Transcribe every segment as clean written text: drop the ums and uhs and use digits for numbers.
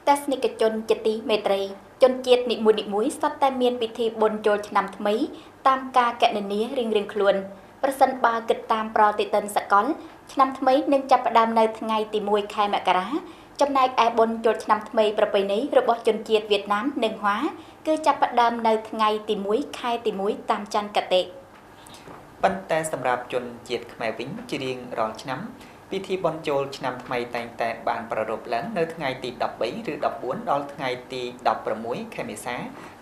ទស្សនិកជនជាទីមេត្រីជនជាតិនីមួយៗសុទ្ធតែមានពិធីបុណ្យចូលឆ្នាំថ្មីតាមការកណនារៀងៗខ្លួនប្រសិនបើគិតតាមប្រតិទិនសកលឆ្នាំថ្មីនឹងចាប់ផ្ដើមនៅថ្ងៃទី1ខែមករាចំណែកឯបុណ្យចូលឆ្នាំថ្មីប្រពៃណីរបស់ជនជាតិវៀតណាមនិងហួរគឺចាប់ផ្ដើមនៅថ្ងៃទី1ខែទី1តាមច័ន្ទគតិប៉ុន្តែសម្រាប់ជនជាតិខ្មែរវិញជារៀងរាល់ឆ្នាំពិធីបុណ្យចូលឆ្នាំថ្មីតែងតែបានប្រារព្ធឡើងនៅថ្ងៃទី13ឬ14ដល់ថ្ងៃទី16ខែមេសា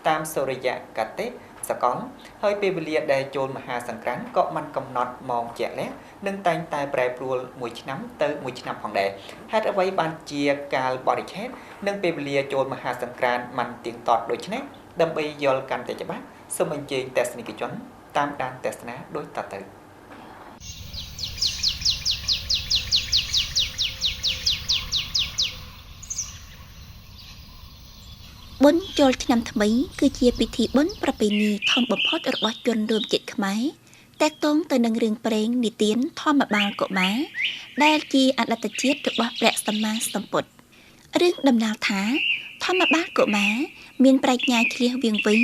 តាមសូរិយកតិសកលហើយពេលវេលាដែលចូលមហាសង្ក្រាន្តក៏មិនកំណត់ម៉ោងជាក់លាក់និងតែងតែប្រែប្រួលមួយឆ្នាំទៅមួយឆ្នាំផងដែរហេតុអ្វីបានជាកាលបរិច្ឆេទនិងពេលវេលាចូលមហាសង្ក្រាន្តមិនទៀងទាត់ដូចនេះដើម្បីយល់កាន់តែច្បាស់សូមអញ្ជើញទស្សនិកជនតាមដានទស្សនាដូចតទៅបុណ្យចូលឆ្នាំថ្មីគឺជាពិធីបុណ្យប្រពៃណីធំបំផុតរបស់ជនរួមជាតិខ្មែរទាក់ទងទៅនឹងរឿងព្រេងនិទានធម្មបាលកុមារដែលជាអតីតជាតិរបស់ព្រះសម្មាសម្ពុទ្ធរឿងដំណាលថាធម្មបាលកុមារមានប្រាជ្ញាឆ្លៀសវៀងវៃ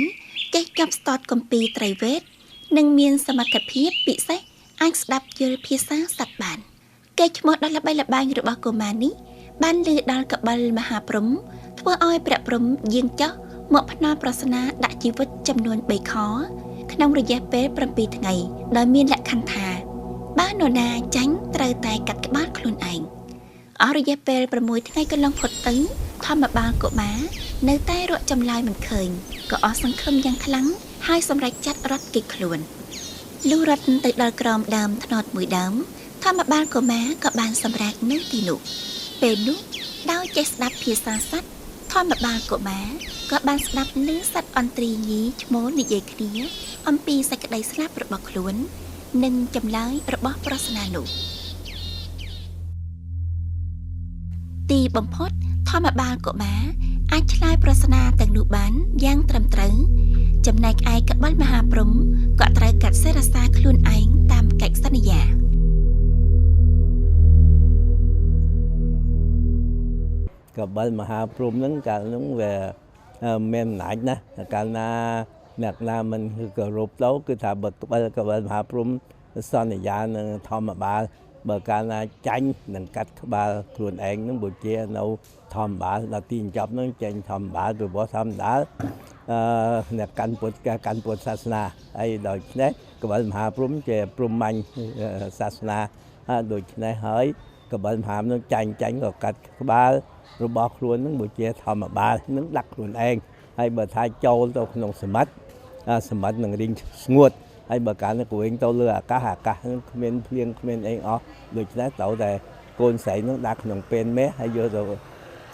ចេះចាប់ស្ទាត់គម្ពីរត្រីវេទនិងមានសមត្ថភាពពិសេសអាចស្ដាប់យល់ភាសាសត្វបានកេរ្តិ៍ឈ្មោះដ៏ល្បីល្បាញរបស់កុមារនេះបានឮដល់កបិលមហាព្រហ្មធ្វើឲ្យព្រះព្រហ្មយាងចុះមកផ្ដល់ប្រស្នាដាក់ជីវិតចំនួន3ខក្នុងរយៈពេល7ថ្ងៃដោយមានលក្ខខណ្ឌថាបើនរណាចាញ់ត្រូវតែកាត់ក្បាលខ្លួនឯងអស់រយៈពេល6ថ្ងៃកន្លងផុតទៅធម្មបាលកុមារនៅតែរកចម្លើយមិនឃើញក៏អស់សង្ឃឹមយ៉ាងខ្លាំងហើយសម្រេចចាត់រត់គេចខ្លួនលុះរត់ទៅដល់ក្រោមដើមត្នោតមួយដើមធម្មបាលកុមារក៏បានសម្រេចនៅទីនោះពេលនោះដោយចេះស្ដាប់ភាសាសត្វធម្មបាលកុមារក៏បានស្ដាប់ឮសត្វអន្ត្រីញីឈ្មោលនិយាយគ្នាអំពីសេចក្តីស្លាប់របស់ខ្លួននិងចម្លើយរបស់ប្រស្នានោះទីបំផុតធម្មបាលកុមារអាចឆ្លើយប្រស្នាទាំងនោះបានយ៉ាងត្រឹមត្រូវចំណែកឯកបិលមហាព្រហ្មក៏ត្រូវកាត់សិរសាខ្លួនឯងតាមកិច្ចសន្យាកបិលមហាព្រហ្មហ្នឹងកាលហ្នឹងវាមានអំណាចណាស់កាលណាអ្នកណាមិនគោរពទៅគឺថាបើកបិលមហាព្រហ្មសន្យានឹងធម្មបាលបើកាលណាចាញ់នឹងកាត់ក្បាលខ្លួនឯងហ្នឹងបូជានៅធម្មបាលដល់ទីបញ្ចប់ហ្នឹងចេញធម្មបាលពីព្រោះធម្មបាលអ្នកកាន់ពុទ្ធកាន់ពុទ្ធសាសនាហើយដូច្នេះកបិលមហាព្រហ្មជាព្រហ្មញ្ញសាសនាដូច្នេះហើយកបិលមហានឹងចាញ់ក៏កាត់ក្បាលរបស់ខ្លួននឹងបូជាធម្មបាលនឹងដាក់ខ្លួនឯងហើយបើថាចូលទៅក្នុងសមុទ្រសមុទ្រនឹងរីងស្ងួតហើយបើកាលនោះវិញទៅលើអាកាសអាកាសនឹងគ្មានភ្លៀងគ្មានអីអស់ដូច្នេះត្រូវតែកូនស្រីនឹងដាក់ក្នុងពេលមេះហើយយកទៅ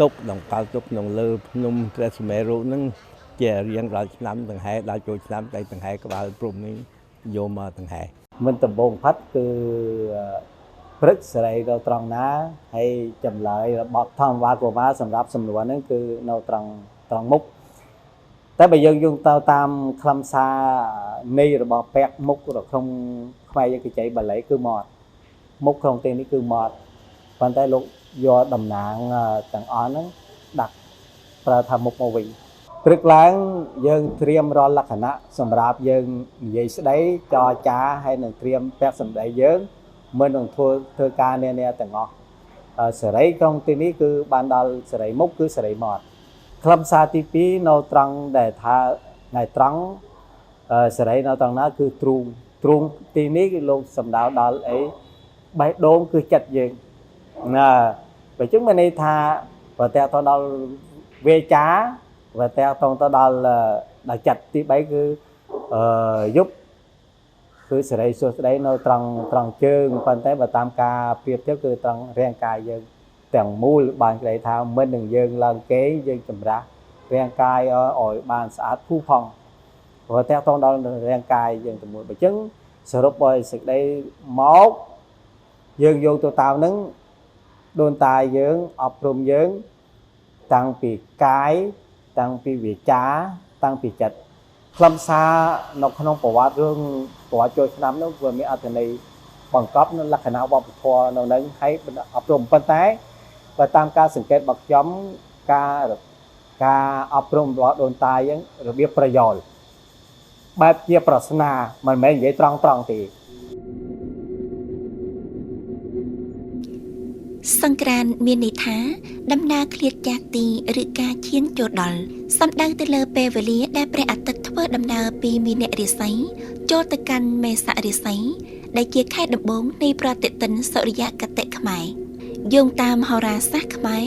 ទុកដង្កល់ទុកក្នុងលើភ្នំព្រះសុមេរុនឹងជារៀងរាល់ឆ្នាំដង្ហែដល់ចូលឆ្នាំតែដង្ហែក្បាលព្រំនេះយកមកដង្ហែមិនដំបងផាត់គឺព្រឹកសេរីដល់ត្រង់ណាហើយចម្លើយរបស់ធម្មបាលកុមារសម្រាប់សំណួរហ្នឹងគឺនៅត្រង់មុខតែបើយើងយោងទៅតាមខ្លឹមសារនៃរបស់ពាក់មុខនៅក្នុងខ្មែរយើងគេចៃបាលីគឺមាត់មុខក្នុងទីនេះគឺមាត់ប៉ុន្តែលោកយកតំណាងទាំងអស់ហ្នឹងដាក់ប្រើថាមុខមកវិញព្រឹកឡើងយើងត្រៀមរាល់លក្ខណៈសម្រាប់យើងនិយាយស្ដីចរចាហើយនឹងត្រៀមពាក់សម្ដីយើងមិននឹងធ្វើការនានាទាំងអស់សេរីក្នុងទីនេះគឺបានដល់សេរីមុខគឺសេរីមាត់ខ្លឹមសារទី2នៅត្រង់ដែលថាថ្ងៃត្រង់សេរីនៅត្រង់ណាគឺទ្រូងទីនេះគឺលោកសំដៅដល់អីបេះដូងគឺចិត្តយើងណាបើចឹងមានន័យថាបើតើទៅដល់វាចាបើតើទៅដល់ចិត្តទី3គឺយប់គឺសេរីសួស្តីនៅត្រង់ជើងប៉ុន្តែបើតាមការប្រៀបធៀបគឺត្រង់រាងកាយយើងទាំងមូលបានគេថាមិននឹងយើងឡើងគេយើងចម្រាស់រាងកាយឲ្យបានស្អាតភូផង់ព្រោះតើតងដល់រាងកាយយើងទាំងមូលបើចឹងសរុបឲ្យសេចក្តីមកយើងយកទៅតាមហ្នឹងដូនតាយើងអប់រំយើងតាំងពីកាយតាំងពីវាចាតាំងពីចិត្តខ្លឹមសារនៅក្នុងប្រវត្តិរឿងប្រវត្តិចូលឆ្នាំនោះវាមានអត្ថន័យបង្កប់នៅលក្ខណៈវប្បធម៌នៅនឹងហើយអប់រំប៉ុន្តែបើតាមការសង្កេតរបស់ខ្ញុំ ការការអប់រំរបស់ដូនតាយើងរបៀបប្រយោលបែបជាប្រស្នាមិនមែននិយាយត្រង់ត្រង់ទេ សង្ក្រាន្តមានន័យថាដំណើរឃ្លាតចាកទីឬការឈានចូលដល់សំដៅទៅលើពេលវេលាដែលព្រះអាទិត្យធ្វើដំណើរពីមីនរាសីចូលទៅកាន់មេសរាសីដែលជាខែដំបូងនៃប្រតិទិនសុរិយគតិខ្មែរយោងតាមហោរាសាស្ត្រខ្មែរ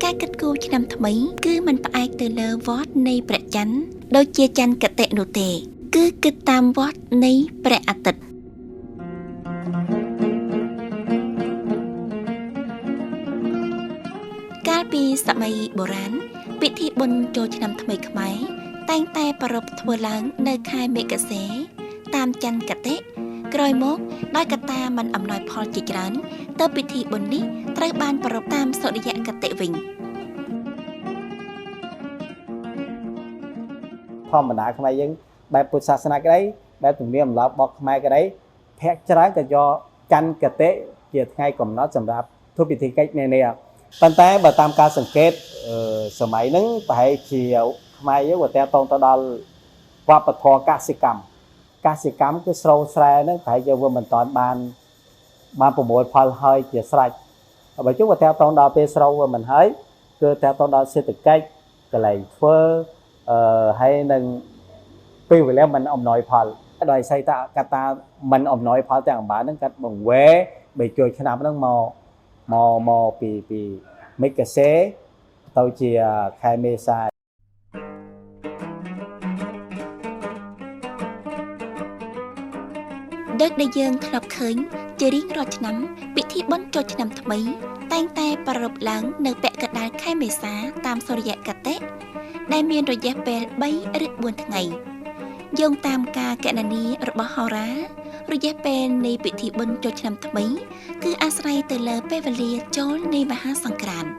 ការគិតគូរឆ្នាំថ្មីគឺមិនផ្អែកទៅលើវដ្តនៃព្រះច័ន្ទដូចជាច័ន្ទគតិនោះទេគឺគិតតាមវដ្តនៃព្រះអាទិត្យកាលពីសម័យបុរាណពិធីបុណ្យចូលឆ្នាំថ្មីខ្មែរតែងតែប្រារព្ធធ្វើឡើងនៅខែមេគសេតាមច័ន្ទគតិក្រោយមកដោយកត្តាមិនអំណោយផលជាច្រើនទើបពិធីបុណ្យនេះត្រូវបានប្រារព្ធតាមសុរិយគតិវិញ ធម្មតាខ្មែរយើងបែបពុទ្ធសាសនាក្តីបែបទំនៀមទម្លាប់របស់ខ្មែរក្តីភាគច្រើនក៏យកច័ន្ទគតិជាថ្ងៃកំណត់សម្រាប់ធ្វើពិធីកិច្ចនានាប៉ុន្តែបើតាមការសង្កេតសម័យហ្នឹងប្រហែលជាខ្មែរយើងក៏តាក់ទងទៅដល់វប្បធម៌កសិកម្មកសិកម្មគឺស្រូវស្រែហ្នឹងប្រហែលជាវាមិនតាន់បានប្រមូលផលហើយជាស្រេចបើជុំក៏តាក់ទងដល់ពេលស្រូវវាមិនហើយគឺតាក់ទងដល់សេដ្ឋកិច្ចកន្លែងធ្វើហើយនឹងពេលវេលាមិនអំណោយផលដោយសីតកតាមិនអំណោយផលទាំងអំបានហ្នឹងកាត់បង្វែរបីជួយឆ្នាំហ្នឹងមកមកមកពីពីមិកសេទៅជាខែមេសា ដូចដែលយើងធ្លាប់ឃើញជារៀងរាល់ឆ្នាំពិធីបុណ្យចូលឆ្នាំថ្មីតែងតែប្រារព្ធឡើងនៅពាក់កណ្ដាលខែមេសាតាមសុរិយគតិដែលមានរយៈពេល3ឬ4ថ្ងៃយោងតាមការគណនារបស់ហោរារយៈពេលនៃពិធីបុណ្យចូលឆ្នាំថ្មីគឺអាស្រ័យទៅលើពេលវេលាចូលនៃមហាសង្ក្រាន្ត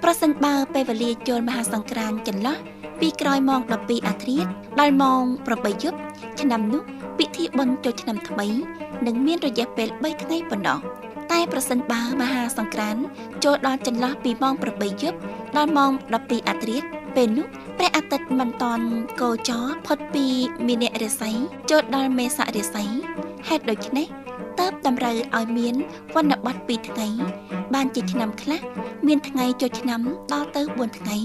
ប្រសិនបើពេលវេលាចូលមហាសង្ក្រាន្តចន្លោះពីក្រោយម៉ោង12អាធ្រាត្រដល់ម៉ោង8យប់ឆ្នាំនោះពិធីបុណ្យចូលឆ្នាំថ្មីនឹងមានរយៈពេល3ថ្ងៃប៉ុណ្ណោះតែប្រសិនបើមហាសង្ក្រាន្តចូលដល់ចន្លោះពីម៉ោង8យប់ដល់ម៉ោង12អាធ្រាត្រពេលនោះព្រះអាទិត្យមិនតាន់គោចរផុតពីមីនរាសីចូលដល់មេសរាសីហេតុដូច្នេះទើបតម្រូវឲ្យមានវណ្ណបត្រ2ថ្ងៃបានជាឆ្នាំខ្លះមានថ្ងៃចូលឆ្នាំដល់ទៅ4ថ្ងៃ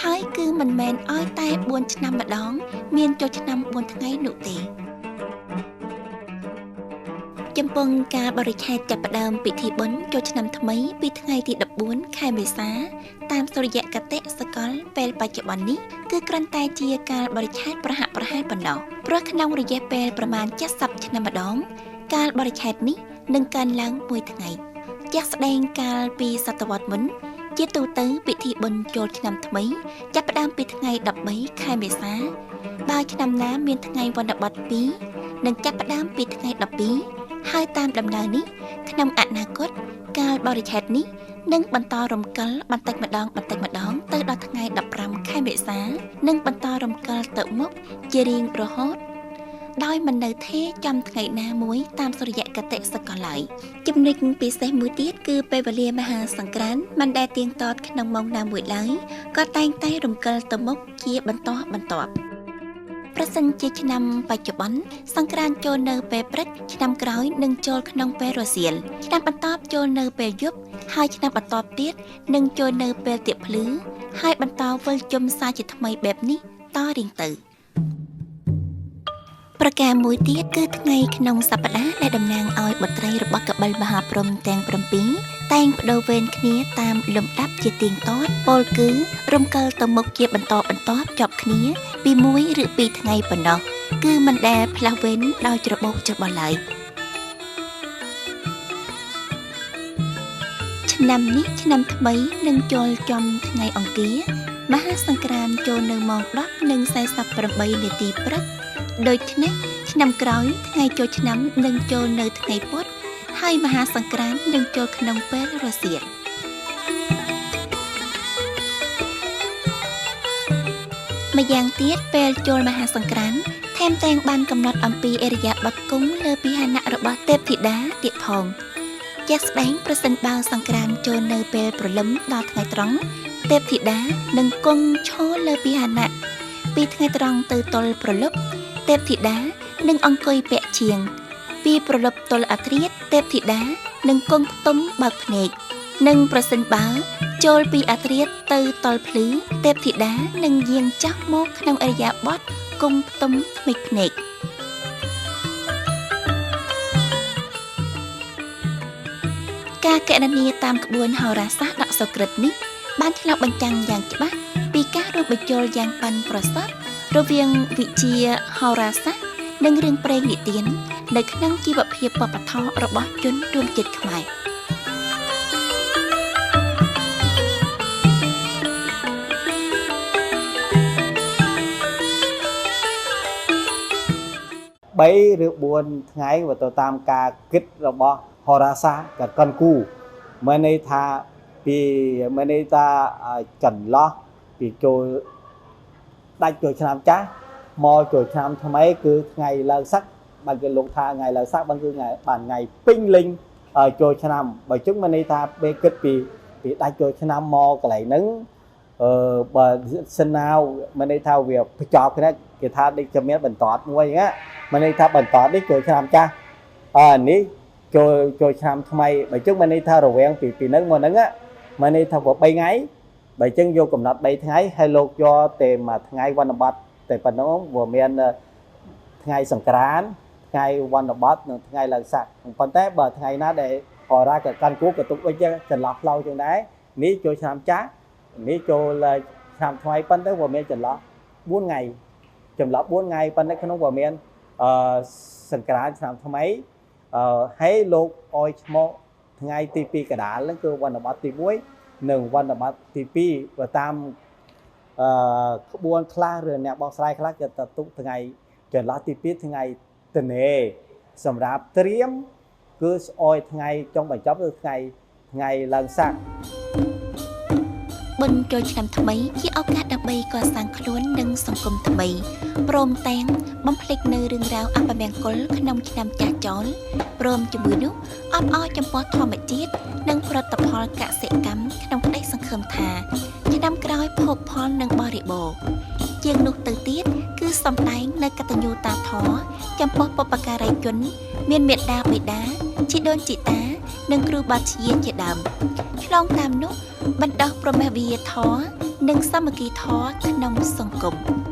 ហើយគឺមិនមែនឲ្យតែ4ឆ្នាំម្ដងមានចូលឆ្នាំ4ថ្ងៃនោះទេចំពោះការបរិច្ឆេទចាប់ផ្ដើមពិធីបុណ្យចូលឆ្នាំថ្មីពីថ្ងៃទី14ខែមេសាតាមសុរិយគតិសកលពេលបច្ចុប្បន្ននេះគឺគ្រាន់តែជាការបរិច្ឆេទប្រហាក់ប្រហែលប៉ុណ្ណោះព្រោះក្នុងរយៈពេលប្រមាណ70ឆ្នាំម្ដងកាលបរិច្ឆេទនេះនឹងកើនឡើងមួយថ្ងៃជាក់ស្ដែងកាលពីសតវត្សមុនជាទូទៅពិធីបុណ្យចូលឆ្នាំថ្មីចាប់ផ្ដើមពីថ្ងៃ13ខែមេសាបើឆ្នាំណាមានថ្ងៃវណ្ណបត្រ2នឹងចាប់ផ្ដើមពីថ្ងៃ12ហើយតាមដំណើរនេះក្នុងអនាគតកាលបរិច្ឆេទនេះនឹងបន្តរំកិលបន្តិចម្ដងបន្តិចម្ដងទៅដល់ថ្ងៃ15ខែមេសានឹងបន្តរំកិលទៅមុខជារៀងរហូតដោយមិននៅថេរចំថ្ងៃណាមួយតាមសុរិយគតិសកលឡើយចំណុចពិសេសមួយទៀតគឺពេលវេលាមហាសង្ក្រាន្តមិនដែលទៀងទាត់ក្នុងម៉ោងណាមួយឡើយក៏តែងតែរំកិលទៅមុខជាបន្តបន្ទាប់ប្រសិនជាឆ្នាំបច្ចុប្បន្នសង្ក្រាន្តចូលនៅពេលព្រឹកឆ្នាំក្រោយនឹងចូលក្នុងពេលរសៀលឆ្នាំបន្ទាប់ចូលនៅពេលយប់ហើយឆ្នាំបន្ទាប់ទៀតនឹងចូលនៅពេលទៀបភ្លឺហើយបន្តវិលជុំសាជាថ្មីបែបនេះតរៀងទៅប្រការមួយទៀតគឺថ្ងៃក្នុងសប្តាហ៍ដែលតំណាងឲ្យបុត្រីរបស់កបិលមហាព្រហ្មទាំង7តែងប្ដូរវេនគ្នាតាមលំដាប់ជាទៀងទាត់ពោលគឺរំកិលទៅមុខជាបន្តបន្ទាប់ជាប់គ្នាពី1ឬ2ថ្ងៃប៉ុណ្ណោះគឺមិនដែលផ្លាស់វេនដោយច្របូកច្របល់ឡើយឆ្នាំនេះឆ្នាំថ្មីនឹងចូលចំថ្ងៃអង្គារមហាសង្ក្រាន្តចូលនៅម៉ោង10:48នាទីព្រឹកដូច្នេះឆ្នាំក្រោយថ្ងៃចូលឆ្នាំនឹងចូលនៅថ្ងៃពុធហើយមហាសង្ក្រាន្តនឹងចូលក្នុងពេលរសៀលម្យ៉ាងទៀតពេលចូលមហាសង្ក្រាន្តថែមទាំងបានកំណត់អំពីឥរិយាបថគង់លើពាហនៈរបស់ទេពធីតាទៀតផងជាក់ស្ដែងប្រសិនបើសង្ក្រាន្តចូលនៅពេលព្រលឹមដល់ថ្ងៃត្រង់ ទេពធីតានឹងគង់ឈរលើពាហនៈពីថ្ងៃត្រង់ទៅទល់ព្រលប់ទេពធីតានឹងអង្គុយពាក់ជាងពីព្រលប់ទល់អាធ្រាត្រទេពធីតានឹងគង់ផ្ទុំបើកភ្នែកនិងប្រសិនបើចូលពីអាធ្រាត្រទៅទល់ភ្លឺទេពធីតានឹងយាងចុះមកក្នុងឥរិយាបថគង់ផ្ទុំថ្មិចភ្នែកការកណនាតាមក្បួនហោរាសាស្ត្រដកសុក្រិតនេះបានឆ្លុះបញ្ចាំងយ៉ាងច្បាស់ពីការរួមបញ្ចូលយ៉ាងប៉ិនប្រសប់រវាងវិជ្ជាហោរាសាស្ត្រនិងរឿងព្រេងនិទាននៅក្នុងជីវភាពវប្បធម៌របស់ជនរួមជាតិខ្មែរ3 ឬ 4ថ្ងៃបើទៅតាមការគិតរបស់ហោរាសាស្ត្រកនគូមានន័យថាពីមានន័យថាចន្លោះពីចូលដាច់ចូលឆ្នាំចាស់មកចូលឆ្នាំថ្មីគឺថ្ងៃឡើងសឹកបានគេលោកថាថ្ងៃឡើងសឹកបានគឺថ្ងៃបានថ្ងៃពេញលេញចូលឆ្នាំបើជឹងមានន័យថាពេលគិតពីដាច់ចូលឆ្នាំមកកន្លែងហ្នឹងបើសិនណាមានន័យថាវាបញ្ចប់គ្នាគេថាដូចจะមានបន្តមួយហ្នឹងមានន័យថាបន្តនេះចូលឆ្នាំចាស់នេះចូលឆ្នាំថ្មីបើជឹងមានន័យថារវាងពីហ្នឹងមកហ្នឹងមានន័យថា3ថ្ងៃបើជឹងយកកំណត់3ថ្ងៃហើយលោកយកតែមួយថ្ងៃវណ្ណបត្រតែប៉ុណ្ណឹងវាមានថ្ងៃសង្ក្រាន្តថ្ងៃវណ្ណបត្រនិងថ្ងៃឡើងស័កប៉ុន្តែបើថ្ងៃណាដែលហោរាក៏កាន់គូក៏ទុកដូចចន្លោះផ្លូវចឹងដែរនេះចូលឆ្នាំចាស់នេះចូលឆ្នាំថ្មីប៉ុន្តែវាមានចន្លោះ4ថ្ងៃចន្លោះ4ថ្ងៃប៉ុន្តែក្នុងវាមានសង្ក្រាន្តឆ្នាំថ្មីហើយលោកអោយឈ្មោះថ្ងៃទី2កដាលហ្នឹងគឺវណ្ណបត្រទី1និងវណ្ណបត្រទី2បើតាមក្បួនខ្លះឬអ្នកបោះស្រាយខ្លះគេទៅទុកថ្ងៃចន្លោះទី2ថ្ងៃទនេសម្រាប់ត្រៀមគឺស្អុយថ្ងៃចុងបញ្ចប់គឺថ្ងៃឡើងស័កបុណ្យចូលឆ្នាំថ្មីជាឱកាសដើម្បីកសាងខ្លួននិងសង្គមថ្មីព្រមទាំងបំភ្លេចនៅរឿងរ៉ាវអពមង្គលក្នុងឆ្នាំចាស់ចោលព្រមជាមួយនោះអបអរចំពោះធម្មជាតិនិងផលិតផលកសិកម្មក្នុងក្តីសង្ឃឹមថាឆ្នាំក្រោយភោគផលនិងបរិបូរណ៍ជាងនោះទៅទៀតគឺសម្ដែងនៅកតញ្ញូតាធម៌ចំពោះបុព្វការីជនមានមេដាបិតាជីដូនជីតានិងគ្រូបាធ្យាជាដើមឆ្លងតាមនោះបណ្ដោះព្រហ្មវិហារធម៌និងសាមគ្គីធម៌ក្នុងសង្គម។